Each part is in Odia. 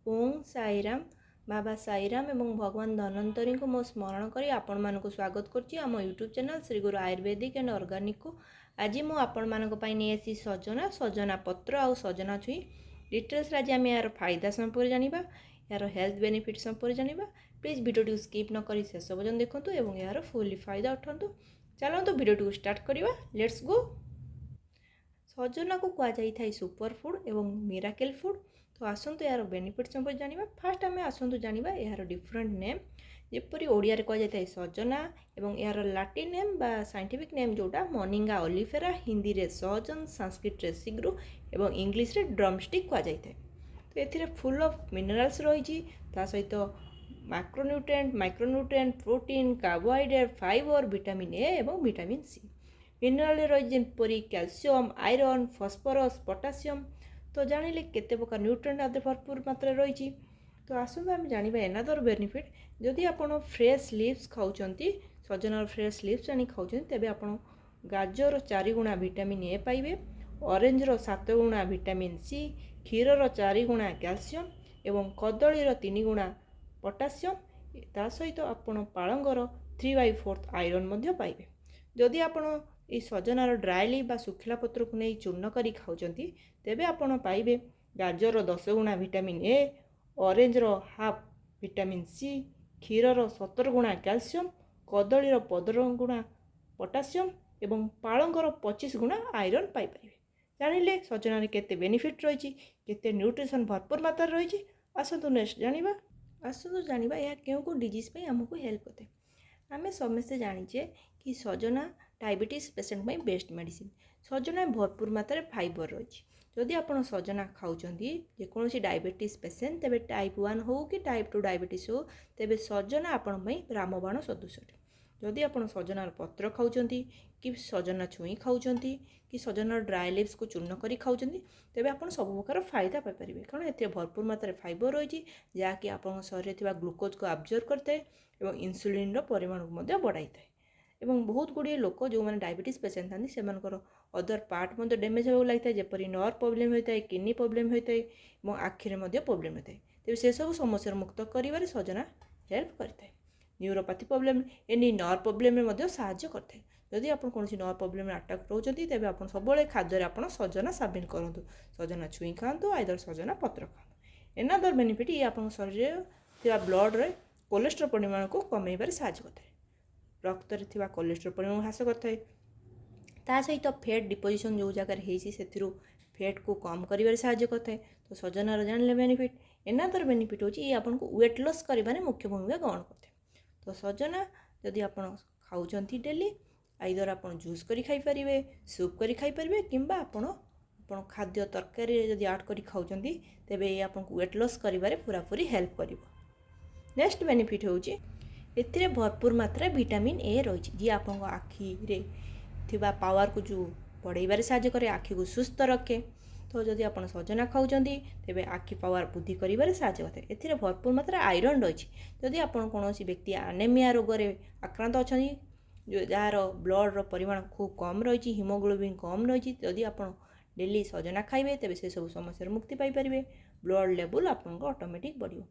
ଓଁ ସାଇରାମ। ବାବା ସାଇରାମ ଏବଂ ଭଗବାନ ଧନ୍ୱନ୍ତରୀଙ୍କୁ ମୁଁ ସ୍ମରଣ କରି ଆପଣମାନଙ୍କୁ ସ୍ୱାଗତ କରୁଛି ଆମ YouTube channel Shri Guru ayurvedic and ଅର୍ଗାନିକକୁ। ଆଜି ମୁଁ ଆପଣମାନଙ୍କ ପାଇଁ ନେଇ ଆସିଛି ସଜନା, ସଜନା ପତ୍ର ଆଉ ସଜନା ଛୁଇଁ। ଡିଟେଲ୍ସରେ ଆଜି ଆମେ ଏହାର ଫାଇଦା ସମ୍ପର୍କରେ ଜାଣିବା, ଏହାର ହେଲ୍ଥ ବେନିଫିଟ୍ ସମ୍ପର୍କରେ ଜାଣିବା। ପ୍ଲିଜ୍ ଭିଡ଼ିଓଟିକୁ ସ୍କିପ୍ ନ କରି ଶେଷ ପର୍ଯ୍ୟନ୍ତ ଦେଖନ୍ତୁ ଏବଂ ଏହାର ଫୁଲି ଫାଇଦା ଉଠାନ୍ତୁ। ଚାଲନ୍ତୁ, ଭିଡ଼ିଓଟିକୁ ଷ୍ଟାର୍ଟ କରିବା। Let's go. ସଜନାକୁ କୁହାଯାଇଥାଏ ସୁପର ଫୁଡ଼୍ ଏବଂ ମିରାକେଲ୍ ଫୁଡ଼୍। ତ ଆସନ୍ତୁ, ଏହାର ବେନିଫିଟ୍ ସମ୍ପର୍କରେ ଜାଣିବା। ଫାର୍ଷ୍ଟ ଆମେ ଆସନ୍ତୁ ଜାଣିବା ଏହାର ଡିଫରେଣ୍ଟ ନେମ୍। ଯେପରି ଓଡ଼ିଆରେ କୁହାଯାଇଥାଏ ସଜନା ଏବଂ ଏହାର ଲାଟିନ୍ ନେମ୍ ବା ସାଇଣ୍ଟିଫିକ୍ ନେମ୍ ଯେଉଁଟା ମନିଙ୍ଗା ଅଲିଫେରା, ହିନ୍ଦୀରେ ସହଜନ, ସାଂସ୍କ୍ରିଟରେ ସିଗ୍ରୁ ଏବଂ ଇଂଲିଶରେ ଡ୍ରମଷ୍ଟିକ୍ କୁହାଯାଇଥାଏ। ତ ଏଥିରେ ଫୁଲ୍ ଅଫ୍ ମିନେରାଲ୍ସ ରହିଛି, ତା ସହିତ macronutrient, micronutrient, protein, carbohydrate, fibre, vitamin A ଏବଂ ଭିଟାମିନ୍ ସି। ମିନେରାଲରେ ରହିଛି ଯେପରି କ୍ୟାଲସିୟମ୍, ଆଇରନ୍, ଫସ୍ଫରସ୍, ପଟାସିୟମ୍। ତ ଜାଣିଲେ କେତେ ପ୍ରକାର ନ୍ୟୁଟ୍ରିଏଣ୍ଟ ଆଦିରେ ଭରପୁର ମାତ୍ରାରେ ରହିଛି। ତ ଆସନ୍ତୁ ଆମେ ଜାଣିବା ଏନାଦର ବେନିଫିଟ୍। ଯଦି ଆପଣ ଫ୍ରେଶ୍ ଲିଭ୍ସ ଖାଉଛନ୍ତି, ସଜନାର ଫ୍ରେଶ୍ ଲିଭ୍ସ ଆଣି ଖାଉଛନ୍ତି, ତେବେ ଆପଣ ଗାଜର 4 ଗୁଣା ଭିଟାମିନ୍ ଏ ପାଇବେ, ଅରେଞ୍ଜର 7 ଗୁଣା ଭିଟାମିନ୍ ସି, କ୍ଷୀରର 4 ଗୁଣା କ୍ୟାଲସିୟମ୍ ଏବଂ କଦଳୀର 3 ଗୁଣା ପଟାସିୟମ୍। ତା ସହିତ ଆପଣ ପାଳଙ୍ଗର 3/4 ଆଇରନ୍ ମଧ୍ୟ ପାଇବେ। ଯଦି ଆପଣ ଏଇ ସଜନାର ଡ୍ରାଏ ଲିଭ୍ ବା ଶୁଖିଲା ପତ୍ରକୁ ନେଇ ଚୂର୍ଣ୍ଣ କରି ଖାଉଛନ୍ତି, ତେବେ ଆପଣ ପାଇବେ ଗାଜର 10 ଗୁଣା ଭିଟାମିନ୍ ଏ, ଅରେଞ୍ଜର ହାଫ୍ ଭିଟାମିନ୍ ସି, କ୍ଷୀରର 17 ଗୁଣା କ୍ୟାଲସିୟମ୍, କଦଳୀର 15 ଗୁଣା ପଟାସିୟମ୍ ଏବଂ ପାଳଙ୍ଗର 25 ଗୁଣା ଆଇରନ୍ ପାଇପାରିବେ। ଜାଣିଲେ ସଜନାରେ କେତେ ବେନିଫିଟ୍ ରହିଛି, କେତେ ନ୍ୟୁଟ୍ରିସନ୍ ଭରପୁର ମାତ୍ରାରେ ରହିଛି। ଆସନ୍ତୁ ନେକ୍ସଟ ଜାଣିବା। ଆସନ୍ତୁ ଜାଣିବା ଏହା କେଉଁ କେଉଁ ଡିଜିଜ୍ ପାଇଁ ଆମକୁ ହେଲ୍ପ କରିଥାଏ। ଆମେ ସମସ୍ତେ ଜାଣିଛେ କି ସଜନା ଡାଇବେଟିସ୍ ପେସେଣ୍ଟ ପାଇଁ ବେଷ୍ଟ ମେଡ଼ିସିନ୍। ସଜନା ଭରପୁର ମାତ୍ରାରେ ଫାଇବର ରହିଛି। ଯଦି ଆପଣ ସଜନା ଖାଉଛନ୍ତି, ଯେକୌଣସି ଡାଇବେଟିସ୍ ପେସେଣ୍ଟ, ତେବେ ଟାଇପ୍ 1 ହେଉ କି ଟାଇପ୍ 2 ଡାଇବେଟିସ୍ ହେଉ, ତେବେ ସଜନା ଆପଣଙ୍କ ପାଇଁ ରାମବାଣ ସଦୃଶ ଅଟେ। ଯଦି ଆପଣ ସଜନାର ପତ୍ର ଖାଉଛନ୍ତି କି ସଜନା ଛୁଇଁ ଖାଉଛନ୍ତି କି ସଜନାର ଡ୍ରାଏ ଲିଭ୍ସକୁ ଚୂର୍ଣ୍ଣ କରି ଖାଉଛନ୍ତି, ତେବେ ଆପଣ ସବୁ ପ୍ରକାର ଫାଇଦା ପାଇପାରିବେ, କାରଣ ଏଥିରେ ଭରପୁର ମାତ୍ରାରେ ଫାଇବର ରହିଛି, ଯାହାକି ଆପଣଙ୍କ ଶରୀରରେ ଥିବା ଗ୍ଲୁକୋଜକୁ ଆବଜର୍ବ କରିଥାଏ ଏବଂ ଇନ୍ସୁଲିନର ପରିମାଣକୁ ମଧ୍ୟ ବଢ଼ାଇଥାଏ। ଏବଂ ବହୁତ ଗୁଡ଼ିଏ ଲୋକ ଯେଉଁମାନେ ଡାଇବେଟିସ୍ ପେସେଣ୍ଟ ଥାନ୍ତି, ସେମାନଙ୍କର ଅଦର ପାର୍ଟ ମଧ୍ୟ ଡ୍ୟାମେଜ୍ ହେବାକୁ ଲାଗିଥାଏ। ଯେପରି ନର୍ଭ ପ୍ରୋବ୍ଲେମ୍ ହୋଇଥାଏ, କିଡ଼ନୀ ପ୍ରୋବ୍ଲେମ୍ ହୋଇଥାଏ ଏବଂ ଆଖିରେ ମଧ୍ୟ ପ୍ରୋବ୍ଲେମ୍ ହୋଇଥାଏ। ତେବେ ସେସବୁ ସମସ୍ୟାରୁ ମୁକ୍ତ କରିବାରେ ସଜନା ହେଲ୍ପ କରିଥାଏ। ନ୍ୟୁରୋପାଥି ପ୍ରୋବ୍ଲେମ୍, ଏନି ନର୍ଭ ପ୍ରୋବ୍ଲେମ୍ରେ ମଧ୍ୟ ସାହାଯ୍ୟ କରିଥାଏ। ଯଦି ଆପଣ କୌଣସି ନର୍ଭ ପ୍ରୋବ୍ଲେମ୍ରେ ଆଟାକ୍ ରହୁଛନ୍ତି, ତେବେ ଆପଣ ସବୁବେଳେ ଖାଦ୍ୟରେ ଆପଣ ସଜନା ସାମିଲ କରନ୍ତୁ। ସଜନା ଛୁଇଁ ଖାଆନ୍ତୁ, ଆଇଦର ସଜନା ପତ୍ର ଖାଆନ୍ତୁ। ଏନାଦର ବେନିଫିଟ୍, ଇଏ ଆପଣଙ୍କ ଶରୀରରେ ଥିବା ବ୍ଲଡ଼ରେ କୋଲେଷ୍ଟ୍ରଲ୍ ପରିମାଣକୁ କମେଇବାରେ ସାହାଯ୍ୟ କରିଥାଏ। ରକ୍ତରେ ଥିବା କୋଲେଷ୍ଟ୍ରଲ୍ ପରିମାଣ ହ୍ରାସ କରିଥାଏ। ତା ସହିତ ଫ୍ୟାଟ୍ ଡିପୋଜିସନ୍ ଯେଉଁ ଜାଗାରେ ହେଇଛି, ସେଥିରୁ ଫ୍ୟାଟ୍କୁ କମ୍ କରିବାରେ ସାହାଯ୍ୟ କରିଥାଏ। ତ ସଜନାର ଜାଣିଲେ ବେନିଫିଟ୍। ଏନାଦର ବେନିଫିଟ୍ ହେଉଛି, ଇଏ ଆପଣଙ୍କୁ ୱେଟ୍ ଲସ୍ କରିବାରେ ମୁଖ୍ୟ ଭୂମିକା ଗ୍ରହଣ କରିଥାଏ। ତ ସଜନା ଯଦି ଆପଣ ଖାଉଛନ୍ତି ଡେଲି, ଆଇଦର ଆପଣ ଜୁସ୍ କରି ଖାଇପାରିବେ, ସୁପ୍ କରି ଖାଇପାରିବେ କିମ୍ବା ଆପଣ ଆପଣ ଖାଦ୍ୟ ତରକାରୀରେ ଯଦି ଆଡ଼୍ କରି ଖାଉଛନ୍ତି, ତେବେ ଇଏ ଆପଣଙ୍କୁ ୱେଟ୍ ଲସ୍ କରିବାରେ ପୁରାପୁରି ହେଲ୍ପ କରିବ। ନେକ୍ସଟ ବେନିଫିଟ୍ ହେଉଛି, ଏଥିରେ ଭରପୁର ମାତ୍ରାରେ ଭିଟାମିନ୍ ଏ ରହିଛି, ଯିଏ ଆପଣଙ୍କ ଆଖିରେ ଥିବା ପାୱାରକୁ ଯେଉଁ ବଢ଼େଇବାରେ ସାହାଯ୍ୟ କରେ, ଆଖିକୁ ସୁସ୍ଥ ରଖେ। ତ ଯଦି ଆପଣ ସଜନା ଖାଉଛନ୍ତି, ତେବେ ଆଖି ପାୱାର ବୃଦ୍ଧି କରିବାରେ ସାହାଯ୍ୟ କରିଥାଏ। ଏଥିରେ ଭରପୁର ମାତ୍ରାରେ ଆଇରନ୍ ରହିଛି। ଯଦି ଆପଣ କୌଣସି ବ୍ୟକ୍ତି ଆନେମିଆ ରୋଗରେ ଆକ୍ରାନ୍ତ ଅଛନ୍ତି, ଯାହାର ବ୍ଲଡ଼ର ପରିମାଣ ଖୁବ୍ କମ୍ ରହିଛି, ହିମୋଗ୍ଲୋବିନ୍ କମ୍ ରହିଛି, ଯଦି ଆପଣ ଡେଲି ସଜନା ଖାଇବେ, ତେବେ ସେସବୁ ସମସ୍ୟାରୁ ମୁକ୍ତି ପାଇପାରିବେ। ବ୍ଲଡ଼ ଲେବୁଲ୍ ଆପଣଙ୍କ ଅଟୋମେଟିକ୍ ବଢ଼ିବ।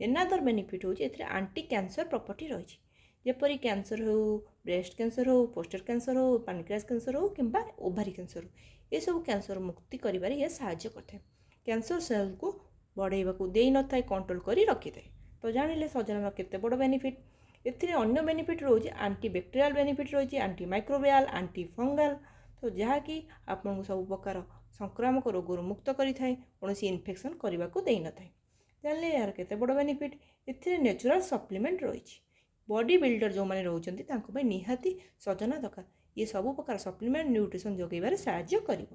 ଏନାଦର ବେନିଫିଟ୍ ହେଉଛି, ଏଥିରେ ଆଣ୍ଟି କ୍ୟାନ୍ସର ପ୍ରପର୍ଟି ରହିଛି। ଯେପରି କ୍ୟାନ୍ସର ହେଉ, ବ୍ରେଷ୍ଟ କ୍ୟାନ୍ସର ହେଉ, ପ୍ରୋଷ୍ଟେଟ୍ କ୍ୟାନ୍ସର ହେଉ, ପାନକ୍ରିଆସ୍ କ୍ୟାନ୍ସର ହେଉ କିମ୍ବା ଓଭାରି କ୍ୟାନ୍ସର ହେଉ, ଏସବୁ କ୍ୟାନ୍ସର ମୁକ୍ତି କରିବାରେ ଇଏ ସାହାଯ୍ୟ କରିଥାଏ। କ୍ୟାନ୍ସର ସେଲ୍କୁ ବଢ଼େଇବାକୁ ଦେଇନଥାଏ, କଣ୍ଟ୍ରୋଲ କରି ରଖିଥାଏ। ତ ଜାଣିଲେ ସଜନାର କେତେ ବଡ଼ ବେନିଫିଟ୍। ଏଥିରେ ଅନ୍ୟ ବେନିଫିଟ୍ ରହୁଛି, ଆଣ୍ଟି ବ୍ୟାକ୍ଟେରିଆଲ ବେନିଫିଟ୍ ରହିଛି, ଆଣ୍ଟି ମାଇକ୍ରୋବିଆଲ, ଆଣ୍ଟି ଫଙ୍ଗାଲ, ତ ଯାହାକି ଆପଣଙ୍କୁ ସବୁ ପ୍ରକାର ସଂକ୍ରାମକ ରୋଗରୁ ମୁକ୍ତ କରିଥାଏ, କୌଣସି ଇନଫେକ୍ସନ୍ କରିବାକୁ ଦେଇନଥାଏ। ଜାଣିଲେ ଏହାର କେତେ ବଡ଼ ବେନିଫିଟ୍। ଏଥିରେ ନ୍ୟାଚୁରାଲ୍ ସପ୍ଲିମେଣ୍ଟ ରହିଛି। ବଡି ବିଲ୍ଡର ଯେଉଁମାନେ ରହୁଛନ୍ତି, ତାଙ୍କ ପାଇଁ ନିହାତି ସଜନା ଦରକାର। ଇଏ ସବୁ ପ୍ରକାର ସପ୍ଲିମେଣ୍ଟ, ନ୍ୟୁଟ୍ରିସନ୍ ଯୋଗାଇବାରେ ସାହାଯ୍ୟ କରିବ।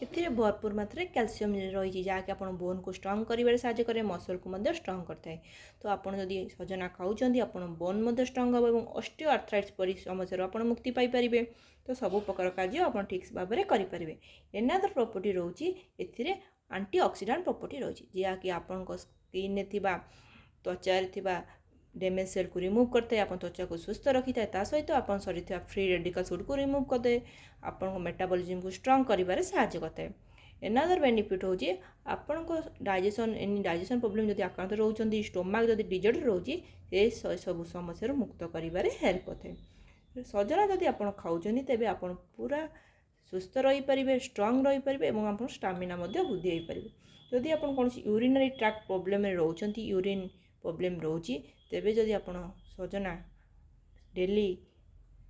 ଏଥିରେ ଭରପୁର ମାତ୍ରାରେ କ୍ୟାଲସିୟମ୍ ରହିଛି, ଯାହାକି ଆପଣ ବୋନ୍କୁ ଷ୍ଟ୍ରଙ୍ଗ କରିବାରେ ସାହାଯ୍ୟ କରେ, ମସଲକୁ ମଧ୍ୟ ଷ୍ଟ୍ରଙ୍ଗ କରିଥାଏ। ତ ଆପଣ ଯଦି ସଜନା ଖାଉଛନ୍ତି, ଆପଣ ବୋନ୍ ମଧ୍ୟ ଷ୍ଟ୍ରଙ୍ଗ ହେବ ଏବଂ ଅଷ୍ଟିଓ ଆର୍ଥ୍ରାଇଟ୍ସ ପରି ସମସ୍ୟାରୁ ଆପଣ ମୁକ୍ତି ପାଇପାରିବେ। ତ ସବୁ ପ୍ରକାର କାର୍ଯ୍ୟ ଆପଣ ଠିକ୍ ଭାବରେ କରିପାରିବେ। ଏନାଦର ପ୍ରପର୍ଟି ରହୁଛି, ଏଥିରେ ଆଣ୍ଟି ଅକ୍ସିଡାଣ୍ଟ ପ୍ରପର୍ଟି ରହିଛି, ଯାହାକି ଆପଣଙ୍କ ସ୍କିନ୍ରେ ଥିବା, ତ୍ୱଚାରେ ଥିବା ଡ୍ୟାମେଜ୍ ସେଲ୍କୁ ରିମୁଭ୍ କରିଥାଏ, ଆପଣ ତ୍ୱଚାକୁ ସୁସ୍ଥ ରଖିଥାଏ। ତା ସହିତ ଆପଣ ଶରୀର ଥିବା ଫ୍ରି ରେଡ଼ିକାଲ୍ସ ଗୁଡ଼ିକୁ ରିମୁଭ୍ କରିଥାଏ, ଆପଣଙ୍କ ମେଟାବଲିଜିମ୍କୁ ଷ୍ଟ୍ରଙ୍ଗ କରିବାରେ ସାହାଯ୍ୟ କରିଥାଏ। ଏନାଦର ବେନିଫିଟ୍ ହେଉଛି ଆପଣଙ୍କ ଡାଇଜେସନ୍, ଏନି ଡାଇଜେସନ୍ ପ୍ରୋବ୍ଲେମ୍ ଯଦି ଆକ୍ରାନ୍ତ ରହୁଛନ୍ତି, ଷ୍ଟୋମାକ୍ ଯଦି ଡିଜର୍ଡର ରହୁଛି, ସେ ସବୁ ସମସ୍ୟାରୁ ମୁକ୍ତ କରିବାରେ ହେଲ୍ପ କରିଥାଏ। ସଜନା ଯଦି ଆପଣ ଖାଉଛନ୍ତି, ତେବେ ଆପଣ ପୁରା ସୁସ୍ଥ ରହିପାରିବେ, ଷ୍ଟ୍ରଙ୍ଗ ରହିପାରିବେ ଏବଂ ଆପଣ ଷ୍ଟାମିନା ମଧ୍ୟ ବୃଦ୍ଧି ହୋଇପାରିବ। ଯଦି ଆପଣ କୌଣସି ୟୁରିନାରୀ ଟ୍ରାକ୍ଟ ପ୍ରୋବ୍ଲେମରେ ରହୁଛନ୍ତି, ୟୁରିନ୍ ପ୍ରୋବ୍ଲେମ୍ ରହୁଛି, ତେବେ ଯଦି ଆପଣ ସଜନା ଡେଲି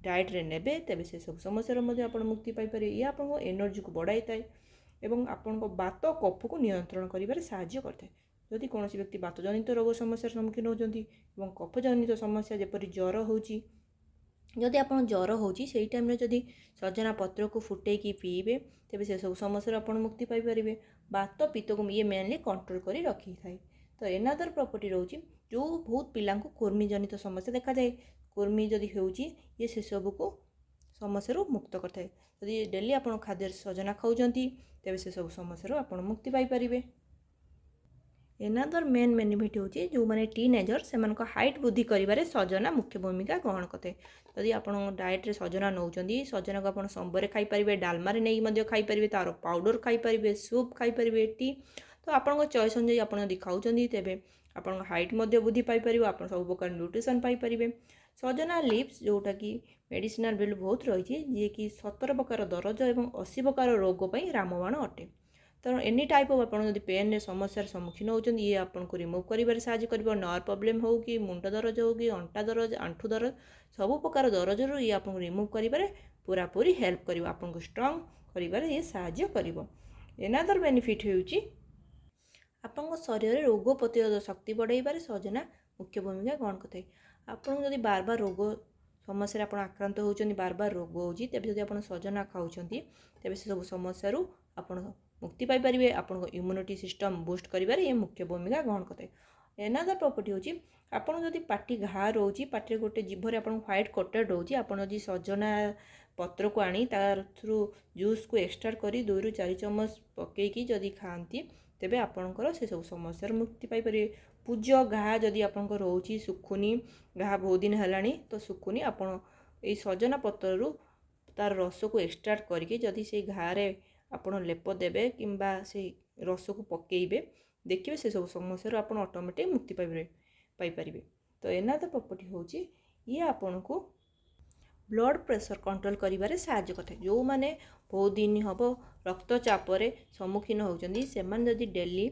ଡାଏଟ୍ରେ ନେବେ, ତେବେ ସେସବୁ ସମସ୍ୟାରୁ ମଧ୍ୟ ଆପଣ ମୁକ୍ତି ପାଇପାରିବେ। ଏହା ଆପଣଙ୍କ ଏନର୍ଜିକୁ ବଢ଼ାଇଥାଏ ଏବଂ ଆପଣଙ୍କ ବାତ କଫକୁ ନିୟନ୍ତ୍ରଣ କରିବାରେ ସାହାଯ୍ୟ କରିଥାଏ। ଯଦି କୌଣସି ବ୍ୟକ୍ତି ବାତଜନିତ ରୋଗ ସମସ୍ୟାର ସମ୍ମୁଖୀନ ହେଉଛନ୍ତି ଏବଂ କଫଜନିତ ସମସ୍ୟା, ଯେପରି ଜ୍ୱର ହେଉଛି, ଯଦି ଆପଣ ଜ୍ୱର ହେଉଛି, ସେଇ ଟାଇମ୍ରେ ଯଦି ସଜନା ପତ୍ରକୁ ଫୁଟେଇକି ପିଇବେ, ତେବେ ସେସବୁ ସମସ୍ୟାରୁ ଆପଣ ମୁକ୍ତି ପାଇପାରିବେ। ବାତ ପିତ୍ତକୁ ଇଏ ମେନଲି କଣ୍ଟ୍ରୋଲ କରି ରଖିଥାଏ। ତ ଏନାଦର ପ୍ରପର୍ଟି ରହୁଛି, ଯେଉଁ ବହୁତ ପିଲାଙ୍କୁ କୃମି ଜନିତ ସମସ୍ୟା ଦେଖାଯାଏ, କୃମି ଯଦି ହେଉଛି, ଇଏ ସେସବୁକୁ ସମସ୍ୟାରୁ ମୁକ୍ତ କରିଥାଏ। ଯଦି ଡେଲି ଆପଣ ଖାଦ୍ୟରେ ସଜନା ଖାଉଛନ୍ତି, ତେବେ ସେସବୁ ସମସ୍ୟାରୁ ଆପଣ ମୁକ୍ତି ପାଇପାରିବେ। ଏନାଦର ମେନ୍ ବେନିଫିଟ୍ ହେଉଛି, ଯେଉଁମାନେ ଟିନ୍ ଏଜର୍, ସେମାନଙ୍କ ହାଇଟ୍ ବୃଦ୍ଧି କରିବାରେ ସଜନା ମୁଖ୍ୟ ଭୂମିକା ଗ୍ରହଣ କରିଥାଏ। ଯଦି ଆପଣ ଡାଏଟ୍ରେ ସଜନା ନେଉଛନ୍ତି, ସଜନାକୁ ଆପଣ ସମ୍ବରରେ ଖାଇପାରିବେ, ଡାଲମାରେ ନେଇକି ମଧ୍ୟ ଖାଇପାରିବେ, ତା'ର ପାଉଡ଼ର ଖାଇପାରିବେ, ସୁପ୍ ଖାଇପାରିବେ, ଟି। ତ ଆପଣଙ୍କ ଚଏସ୍ ଅନୁଯାୟୀ ଆପଣ ଯଦି ଖାଉଛନ୍ତି, ତେବେ ଆପଣଙ୍କ ହାଇଟ୍ ମଧ୍ୟ ବୃଦ୍ଧି ପାଇପାରିବ, ଆପଣ ସବୁ ପ୍ରକାର ନ୍ୟୁଟ୍ରିସନ୍ ପାଇପାରିବେ। ସଜନା ଲିଭ୍ସ, ଯେଉଁଟାକି ମେଡ଼ିସିନାଲ୍ ଭ୍ୟାଲୁ ବହୁତ ରହିଛି, ଯିଏକି 17 ପ୍ରକାର ଦରଜ ଏବଂ 80 ପ୍ରକାର ରୋଗ ପାଇଁ ରାମବାଣ ଅଟେ। ତେଣୁ ଏନି ଟାଇପ୍ ଅଫ୍ ଆପଣ ଯଦି ପେନ୍ରେ ସମସ୍ୟାର ସମ୍ମୁଖୀନ ହେଉଛନ୍ତି, ଇଏ ଆପଣଙ୍କୁ ରିମୁଭ୍ କରିବାରେ ସାହାଯ୍ୟ କରିବ। ନର୍ଭ ପ୍ରୋବ୍ଲେମ୍ ହେଉ କି ମୁଣ୍ଡ ଦରଜ ହେଉ କି ଅଣ୍ଟା ଦରଜ, ଆଣ୍ଠୁ ଦରଜ, ସବୁ ପ୍ରକାର ଦରଜରୁ ଇଏ ଆପଣଙ୍କୁ ରିମୁଭ୍ କରିବାରେ ପୁରାପୁରି ହେଲ୍ପ କରିବ। ଆପଣଙ୍କୁ ଷ୍ଟ୍ରଙ୍ଗ କରିବାରେ ଇଏ ସାହାଯ୍ୟ କରିବ। ଏନାଦର ବେନିଫିଟ୍ ହେଉଛି, ଆପଣଙ୍କ ଶରୀରରେ ରୋଗ ପ୍ରତିରୋଧ ଶକ୍ତି ବଢ଼ାଇବାରେ ସଜନା ମୁଖ୍ୟ ଭୂମିକା ଗ୍ରହଣ କରିଥାଏ। ଆପଣଙ୍କୁ ଯଦି ବାର ବାର ରୋଗ ସମସ୍ୟାରେ ଆପଣ ଆକ୍ରାନ୍ତ ହେଉଛନ୍ତି, ବାର ବାର ରୋଗ ହେଉଛି, ତେବେ ଯଦି ଆପଣ ସଜନା ଖାଉଛନ୍ତି, ତେବେ ସେସବୁ ସମସ୍ୟାରୁ ଆପଣ ମୁକ୍ତି ପାଇପାରିବେ। ଆପଣଙ୍କ ଇମ୍ୟୁନିଟି ସିଷ୍ଟମ୍ ବୁଷ୍ଟ କରିବାରେ ଇଏ ମୁଖ୍ୟ ଭୂମିକା ଗ୍ରହଣ କରିଥାଏ। ଏନାଦର ପ୍ରପର୍ଟି ହେଉଛି, ଆପଣ ଯଦି ପାଟି ଘା ରହୁଛି, ପାଟିରେ ଗୋଟେ ଜିଭରେ ଆପଣଙ୍କୁ ହ୍ୱାଇଟ୍ କୋଟେଡ଼ ରହୁଛି, ଆପଣ ଯଦି ସଜନା ପତ୍ରକୁ ଆଣି ତାଥିରୁ ଜୁସ୍କୁ ଏକ୍ସଟ୍ରାକ୍ଟ କରି 2ରୁ 4 ଚାମଚ ପକାଇକି ଯଦି ଖାଆନ୍ତି, ତେବେ ଆପଣଙ୍କର ସେସବୁ ସମସ୍ୟାରୁ ମୁକ୍ତି ପାଇପାରିବେ। ପୂଜ ଘା ଯଦି ଆପଣଙ୍କର ରହୁଛି, ଶୁଖୁନି, ଘା ବହୁତ ଦିନ ହେଲାଣି ତ ଶୁଖୁନି, ଆପଣ ଏଇ ସଜନା ପତ୍ରରୁ ତାର ରସକୁ ଏକ୍ସଟ୍ରାକ୍ଟ କରିକି ଯଦି ସେଇ ଘାରେ ଆପଣ ଲେପ ଦେବେ କିମ୍ବା ସେଇ ରସକୁ ପକାଇବେ, ଦେଖିବେ ସେସବୁ ସମସ୍ୟାରୁ ଆପଣ ଅଟୋମେଟିକ୍ ମୁକ୍ତି ପାଇପାରିବେ। ତ ଏନାଦର ପ୍ରପର୍ଟି ହେଉଛି, ଇଏ ଆପଣଙ୍କୁ ବ୍ଲଡ଼ ପ୍ରେସର କଣ୍ଟ୍ରୋଲ କରିବାରେ ସାହାଯ୍ୟ କରିଥାଏ। ଯେଉଁମାନେ ବହୁତ ଦିନ ହେବ ରକ୍ତଚାପରେ ସମ୍ମୁଖୀନ ହେଉଛନ୍ତି, ସେମାନେ ଯଦି ଡେଲି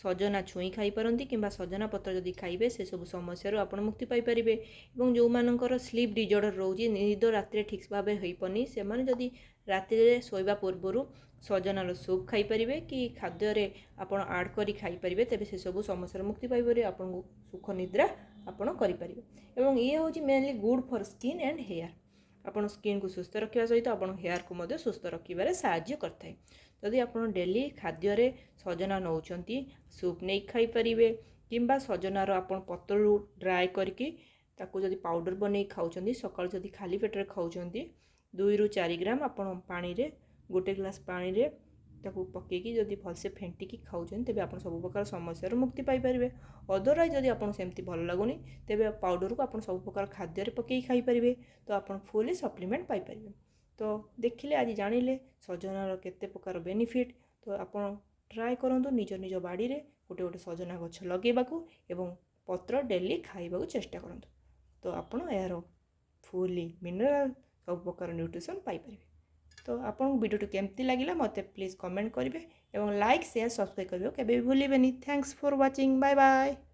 ସଜନା ଛୁଇଁ ଖାଇପାରନ୍ତି କିମ୍ବା ସଜନା ପତ୍ର ଯଦି ଖାଇବେ, ସେସବୁ ସମସ୍ୟାରୁ ଆପଣ ମୁକ୍ତି ପାଇପାରିବେ। ଏବଂ ଯେଉଁମାନଙ୍କର ସ୍ଲିପ୍ ଡିଜର୍ଡ଼ର ରହୁଛି, ନିଦ ରାତିରେ ଠିକ୍ ଭାବେ ହୋଇପାରୁନି, ସେମାନେ ଯଦି ରାତିରେ ଶୋଇବା ପୂର୍ବରୁ ସଜନାର ସୁପ୍ ଖାଇପାରିବେ କି ଖାଦ୍ୟରେ ଆପଣ ଆଡ଼୍ କରି ଖାଇପାରିବେ, ତେବେ ସେସବୁ ସମସ୍ୟାରୁ ମୁକ୍ତି ପାଇପାରିବେ, ଆପଣଙ୍କୁ ସୁଖ ନିଦ୍ରା ଆପଣ କରିପାରିବେ। ଏବଂ ଇଏ ହେଉଛି mainly good for skin and hair। ଆପଣ ସ୍କିନ୍କୁ ସୁସ୍ଥ ରଖିବା ସହିତ ଆପଣ ହେୟାରକୁ ମଧ୍ୟ ସୁସ୍ଥ ରଖିବାରେ ସାହାଯ୍ୟ କରିଥାଏ। ଯଦି ଆପଣ ଡେଲି ଖାଦ୍ୟରେ ସଜନା ନେଉଛନ୍ତି, ସୁପ୍ ନେଇ ଖାଇପାରିବେ କିମ୍ବା ସଜନାର ଆପଣ ପତ୍ରରୁ ଡ୍ରାଏ କରିକି ତାକୁ ଯଦି ପାଉଡ଼ର ବନେଇକି ଖାଉଛନ୍ତି, ସକାଳୁ ଯଦି ଖାଲି ପେଟରେ ଖାଉଛନ୍ତି, 2ରୁ 4 ଗ୍ରାମ ଆପଣ ପାଣିରେ, ଗୋଟେ ଗ୍ଲାସ୍ ପାଣିରେ ତାକୁ ପକାଇକି ଯଦି ଭଲସେ ଫେଣ୍ଟିକି ଖାଉଛନ୍ତି, ତେବେ ଆପଣ ସବୁ ପ୍ରକାର ସମସ୍ୟାରୁ ମୁକ୍ତି ପାଇପାରିବେ। ଅଦରୱାଇଜ୍ ଯଦି ଆପଣ ସେମିତି ଭଲ ଲାଗୁନି, ତେବେ ପାଉଡ଼ରକୁ ଆପଣ ସବୁ ପ୍ରକାର ଖାଦ୍ୟରେ ପକାଇକି ଖାଇପାରିବେ। ତ ଆପଣ ଫୁଲି ସପ୍ଲିମେଣ୍ଟ ପାଇପାରିବେ। ତ ଦେଖିଲେ, ଆଜି ଜାଣିଲେ ସଜନାର କେତେ ପ୍ରକାର ବେନିଫିଟ୍। ତ ଆପଣ ଟ୍ରାଏ କରନ୍ତୁ ନିଜ ନିଜ ବାଡ଼ିରେ ଗୋଟେ ଗୋଟେ ସଜନା ଗଛ ଲଗାଇବାକୁ ଏବଂ ପତ୍ର ଡେଲି ଖାଇବାକୁ ଚେଷ୍ଟା କରନ୍ତୁ। ତ ଆପଣ ଏହାର ଫୁଲି ମିନେରାଲ୍, ସବୁ ପ୍ରକାର ନ୍ୟୁଟ୍ରିସନ୍ ପାଇପାରିବେ। ତ ଆପଣଙ୍କୁ ଭିଡ଼ିଓଟି କେମିତି ଲାଗିଲା, ମୋତେ ପ୍ଲିଜ୍ କମେଣ୍ଟ କରିବେ ଏବଂ ଲାଇକ୍, ସେୟାର, ସବସ୍କ୍ରାଇବ୍ କରିବାକୁ କେବେ ବି ଭୁଲିବେନି। Thanks for watching, bye bye.